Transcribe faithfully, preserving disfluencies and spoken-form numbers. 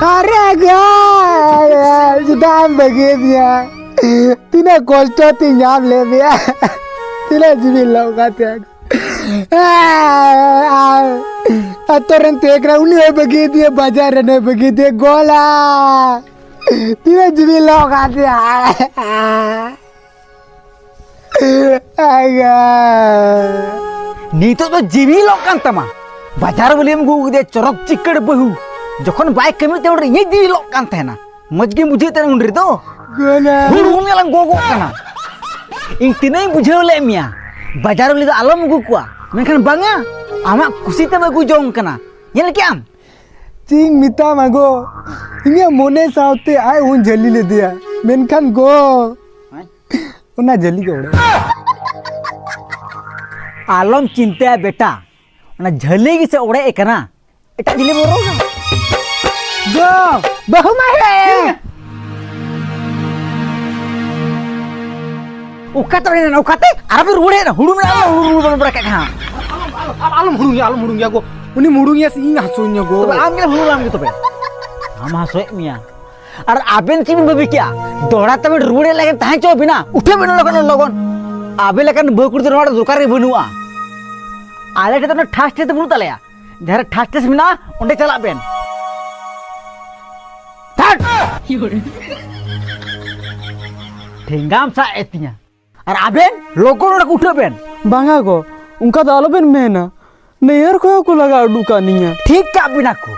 ᱟᱨᱮ ᱜᱚ, ᱪᱮᱫᱟᱜ ᱮᱢ ᱵᱟᱹᱜᱤᱭᱟᱫᱤᱧᱟ? ᱛᱤᱱᱟᱹᱜ ᱠᱚᱥᱴᱚ ᱛᱤᱧ ᱧᱟᱢ ᱞᱮᱫ ᱢᱮᱭᱟ, ᱛᱤᱱᱟᱹᱜ ᱡᱤᱣᱤ ᱞᱚᱜ ᱠᱟᱛᱮ᱾ ᱟᱛᱳ ᱨᱮᱱ ᱛᱟᱦᱮᱸ ᱠᱟᱱᱟ, ᱩᱱᱤ ᱦᱚᱸᱭ ᱵᱟᱹᱜᱤᱭᱟᱫᱤᱧᱟ, ᱵᱟᱡᱟᱨ ᱨᱮᱱ ᱦᱚᱸᱭ ᱵᱟᱹᱜᱤᱭᱟᱫᱤᱧᱟ, ᱜᱚᱞᱟ᱾ ᱛᱤᱱᱟᱹᱜ ᱡᱤᱣᱤ ᱞᱚᱜ ᱠᱟᱛᱮ᱾ ᱟᱭᱟ᱾ ᱱᱤᱛᱚᱜ ᱫᱚ ᱡᱤᱣᱤ ᱞᱚᱜ ᱠᱟᱱ ᱛᱟᱢᱟ᱾ ᱵᱟᱡᱟᱨ ᱵᱟᱹᱞᱤᱢ ᱟᱹᱜᱩ ᱠᱮᱫᱮᱭᱟ, ᱪᱚᱨᱚᱠ ᱪᱤᱠᱟᱹᱲ ᱵᱟᱹᱦᱩ᱾ ᱡᱚᱠᱷᱚᱱ ᱵᱟᱭ ᱠᱟᱹᱢᱤᱭᱮᱫ ᱛᱟᱦᱮᱸ, ᱩᱱᱨᱮ ᱤᱧᱟᱹᱜ ᱡᱤᱣᱤ ᱞᱚᱜ ᱠᱟᱱ ᱛᱟᱦᱮᱱᱟ᱾ ᱢᱚᱡᱽ ᱜᱮᱢ ᱵᱩᱡᱷᱟᱹᱣᱮᱫ ᱛᱟᱦᱮᱱᱟ ᱩᱱ ᱨᱮᱫᱚ᱾ ᱜᱚᱞᱟ᱾ ᱦᱩᱲ ᱦᱩᱲ ᱧᱮᱞᱟᱝ ᱜᱚᱜᱚᱜ ᱠᱟᱱᱟ᱾ ᱤᱧ ᱛᱤᱱᱟᱹᱜ ᱤᱧ ᱵᱩᱡᱷᱟᱹᱣ ᱞᱮᱫ ᱢᱮᱭᱟ, ᱵᱟᱡᱟᱨ ᱵᱟᱹᱞᱤ ᱫᱚ ᱟᱞᱚᱢ ᱟᱹᱜᱩ ᱠᱚᱣᱟ, ᱢᱮᱱᱠᱷᱟᱱ ᱵᱟᱝᱟ, ᱟᱢᱟᱜ ᱠᱩᱥᱤ ᱛᱮᱢ ᱟᱹᱜᱩ ᱡᱚᱝ ᱠᱟᱱᱟ᱾ ᱧᱮᱞ ᱠᱮᱜ ᱟᱢ? ᱪᱮᱫ ᱤᱧ ᱢᱮᱛᱟᱢᱟ ᱜᱚ, ᱤᱧᱟᱹᱜ ᱢᱚᱱᱮ ᱥᱟᱶᱛᱮ ᱟᱡ ᱦᱚᱸᱧ ᱡᱷᱟᱹᱞᱤ ᱞᱮᱫᱮᱭᱟ, ᱢᱮᱱᱠᱷᱟᱱ ᱜᱚ, ᱚᱱᱟ ᱡᱷᱟᱹᱞᱤ ᱜᱮ ᱚᱲᱮᱡ᱾ ᱟᱞᱚᱢ ᱪᱤᱱᱛᱟᱹᱭᱟ ᱵᱮᱴᱟ, ᱚᱱᱟ ᱡᱷᱟᱹᱞᱤ ᱜᱮᱥᱮ ᱚᱲᱮᱡ ᱟᱠᱟᱱᱟ, ᱮᱴᱟᱜ ᱡᱷᱟᱹᱞᱤ ᱵᱚᱱ ᱨᱚᱜᱟ᱾ ᱜᱚ, ᱵᱟᱹᱦᱩ ᱢᱟ ᱦᱮᱡ᱾ ᱚᱠᱟᱛᱮ ᱚᱲᱮᱡ ᱮᱱᱟ, ᱚᱠᱟᱛᱮ? ᱟᱨ ᱵᱤᱱ ᱨᱩᱣᱟᱹᱲ ᱦᱮᱡ ᱮᱱᱟ, ᱦᱩᱲᱩ ᱢᱮᱱᱟᱜᱼᱟ, ᱦᱩᱲᱩ ᱨᱩᱣᱟᱹᱲ ᱵᱟᱵᱤᱱ ᱨᱟᱠᱟᱵ ᱠᱟᱱᱟ᱾ ᱟᱞᱚᱢ, ᱟᱞᱚᱢ, ᱟᱞᱚᱢ ᱦᱩᱲᱩᱝ ᱜᱮᱭᱟ, ᱟᱞᱚᱢ ᱦᱩᱲᱩᱝ ᱜᱮᱭᱟ ᱜᱚ, ᱩᱱᱤ ᱦᱩᱲᱩᱝ ᱜᱮᱭᱟ ᱥᱮ ᱤᱧ ᱦᱟᱹᱥᱩᱧᱟ ᱜᱚ᱾ ᱛᱚᱵᱮ ᱟᱢ ᱜᱮ ᱦᱩᱲᱩᱝ ᱟᱢ ᱜᱮ ᱛᱚᱵᱮ, ᱟᱢ ᱦᱟᱹᱥᱩᱭᱮᱫ ᱢᱮᱭᱟ᱾ ᱟᱨ ᱟᱵᱮᱱ ᱪᱮᱫ ᱵᱮᱱ ᱵᱷᱟᱹᱵᱤ ᱠᱮᱜᱼᱟ? ᱫᱚᱦᱲᱟ ᱛᱟᱵᱮᱱ ᱨᱩᱣᱟᱹᱲ ᱦᱮᱡ ᱞᱮᱠᱷᱟᱱ ᱛᱟᱦᱮᱸ ᱦᱚᱪᱚ ᱟᱵᱤᱱᱟ? ᱩᱴᱷᱟᱹᱣ ᱵᱮᱱ ᱞᱚᱜᱚᱱ ᱞᱚᱜᱚᱱ᱾ ᱟᱵᱮᱱ ᱞᱮᱠᱟᱱ ᱵᱟᱹᱦᱩ ᱠᱩᱲᱤ ᱫᱚ ᱱᱚᱣᱟ ᱨᱮ ᱫᱚᱨᱠᱟᱨ ᱜᱮ ᱵᱟᱹᱱᱩᱜᱼᱟ᱾ ᱟᱞᱮ ᱴᱷᱮᱱ ᱫᱚ ᱚᱱᱟ ᱴᱷᱟᱥ ᱴᱷᱮᱥ ᱫᱚ ᱵᱟᱹᱱᱩᱜ ᱛᱟᱞᱮᱭᱟ᱾ ᱡᱟᱦᱟᱸ ᱨᱮ ᱴᱷᱟᱥ ᱴᱷᱮᱥ ᱢᱮᱱᱟᱜᱼᱟ, ᱚᱸᱰᱮ ᱪᱟᱞᱟᱜ ᱵᱮᱱ᱾ ᱴᱷᱟᱴ! ᱴᱷᱮᱸᱜᱟᱢ ᱥᱟᱵ ᱮᱫ ᱛᱤᱧᱟ᱾ ᱟᱨ ᱟᱵᱮᱱ ᱞᱚᱜᱚᱱ ᱚᱸᱰᱮ ᱠᱷᱚᱱ ᱩᱴᱷᱟᱹᱜ ᱵᱮᱱ᱾ ᱵᱟᱝᱟ ᱜᱚ, ᱚᱱᱠᱟ ᱫᱚ ᱟᱞᱚᱵᱮᱱ ᱢᱮᱱᱟ᱾ ᱱᱟᱹᱭᱦᱟᱹᱨ ᱠᱷᱚᱱ ᱦᱚᱸᱠᱚ ᱞᱟᱜᱟ ᱩᱰᱩᱠ ᱟᱠᱟᱫ ᱞᱤᱧᱟ᱾ ᱴᱷᱤᱠ ᱠᱟᱜ ᱵᱮᱱᱟ ᱠᱚ᱾